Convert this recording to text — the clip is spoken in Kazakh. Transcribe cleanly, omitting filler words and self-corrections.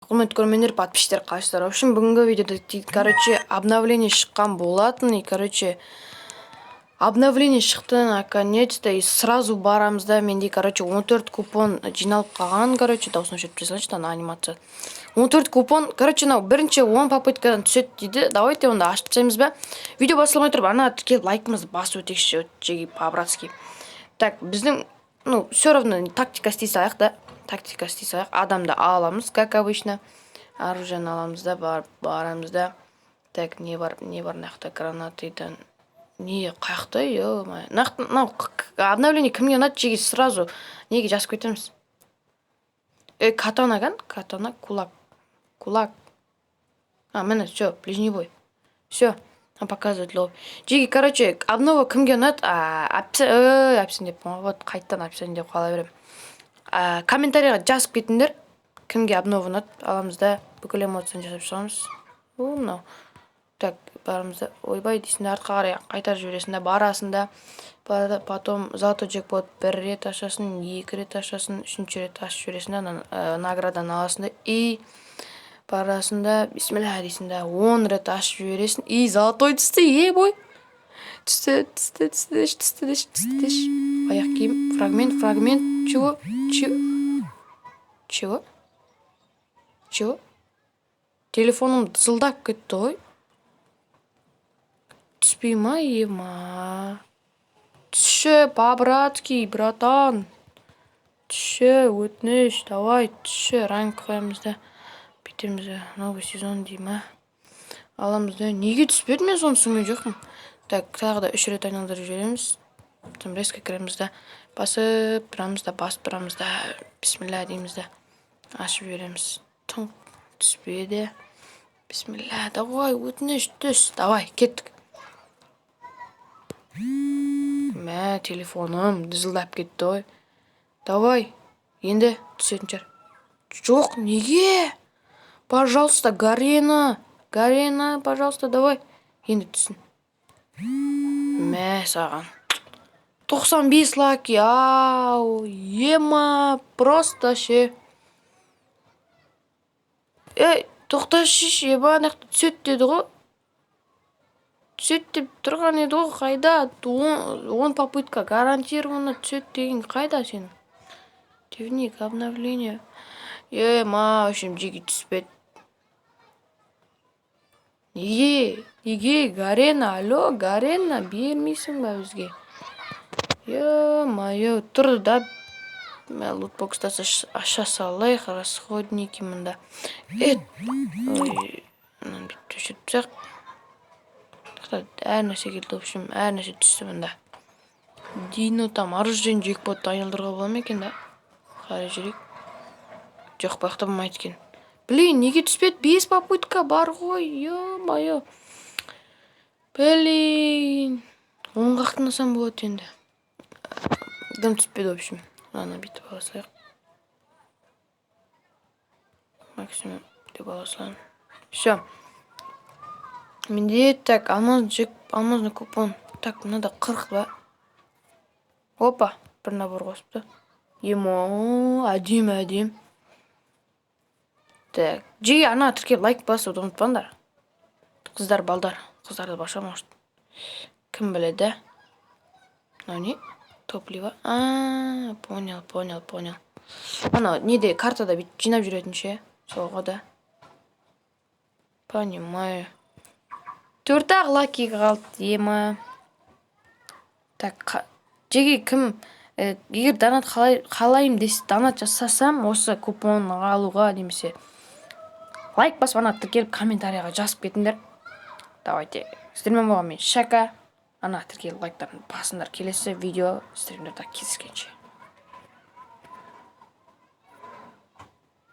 Құрметті көрермендер, подписчиктер, қалайсыздар? В общем, бүгінгі видеода, короче, обновление шыққан болатын. И, короче, обновление шықты наконец-то, и сразу барамыз да. Менде, короче, 14 купон жиналып қалған, короче, дауысын өшіріп тастайыншы ана анимация. 14 купон, короче, мынау бірінші 10 попыткадан түседі дейді. Давайте онда ашып тастаймыз ба? Видео басталмай тұрып, ана келіп лайкымызды басып өтейікші, жеге, по-братски. Так, біздің, ну, все равно тактика істей салайық да, тактика істей салайық. Адамды аламыз, как обычно. Оружиені аламыз да, барып барамыз да. Так, не бар, не бар мына жақта? Гранатыдан не қаяқта? Ё-моё, мынау обновление кімге ұнады? Жеге, сразу неге жазып кетеміз? Е, катана кән, катана, кулак, кулак. А, міне, все, ближний бой. Все, показывает лоб. Жеге, короче, обнова кімге ұнады? Ой, описание деппін ғой, вот қайтадан описание деп қала беремін. Комментарийға жазып кетіңдер, кімге обнова ұнады. Аламыз да, бүкіл эмоцияны жасап шығамыз. О, мынау. Так, барамыз да, ойбай дейсің да, артқа қарай қайтарып жібересің да, барасың да, потом золотой джекпот бір рет ашасың, екі рет ашасың, үшінші рет ашып жібересің да, ана награданы аласың да, и барасың да, бисмилля дейсің да, 10 рет ашып жібересің, и золотой түсті, ебой. Түсті, түсті, түсті деші, түсті деші, түсті деші. Аяқ киім, фрагмент, фрагмент, чего? Чего? Чего? Чего? Телефоным дызылдап кетті ғой. Түспей ма, ема? Түсші, по-братски, братан. Түсші, өтініш, давай, түсші, ранг қоямыз да. Бүйтеміз да, новый сезон дей ма? Аламыз да, неге түспеді, мен соны түсінген жоқпын. Так, тағы да үш рет айналдырып жібереміз. Потом резко кіреміз да, басып тұрамыз да, басып тұрамыз да, бисмилля дейміз да, ашып жібереміз. Тың түспеді. Бисмилля, давай, өтініш, түс, давай, кеттік. Мә, телефоным дызылдап кетті ғой. Давай, енді түсетін шығар. Жоқ, неге? Пожалуйста, Гарена, Гарена, пожалуйста, давай. Енді түссін. Мә саған. 95 лаки, ау, ема, просто ше. Ей, тоқташы, ема, ана жақта түседі деді ғой. Түседі деп тұрған еді ғой, қайда? 10 попытка гарантированно түседі деген қайда сенің? Дневник, обновление. Ема, в общем, жеге, түспеді. Неге? Неге? Гарена, алло, Гарена, бермейсің ба бізге? Ё-моё, тұрды да. Мә, лутбоксты аша салайық, расходники мында. Э, ой, мынаны бүйтіп өшіріп тастайық. Әр нәрсе келді, в общем, әр нәрсе түсті мында. Дино там оружиені джекпотты айналдыруға бола ма екен да? Қарай жүрейік. Жоқ, бұл жақта болмайды екен. Блин, неге түспеді? Бес попытка бар ғой, ё-моё. Блин. Оң қақтанасам болады енді. Дым түспеді, в общем. Мынаны бүйтіп ала салайық. Максимум деп ала салайын. Все. Менде, так, алмаз джек, алмазный купон. Так, мынада 40 ба? Опа, бір набор қосыпты. Емо, әдемі, әдемі. Так, жеге, ана тіркеп лайк басуды ұмытпаңдар. Қыздар, балдар, қыздарды баша, может. Кім біледі? Мынау не? Топливо. А, понял, понял, понял. Анау неде, картада бүйтіп жинап жүретін ше? Сол ғой да. Понимаю. Төрт ақ лаки қалды, ема. Так, жеге, кім егер донат қалай, қалайым десе, донат жасасам, осы купон алуға немесе лайк басып, ана тіркеліп, комментарийға жазып кетіңдер. Давайте, сіздермен болған мен, Шака. Ана тіркеліп, лайктарын басыңдар. Келесі видео стримдерде кездескенше.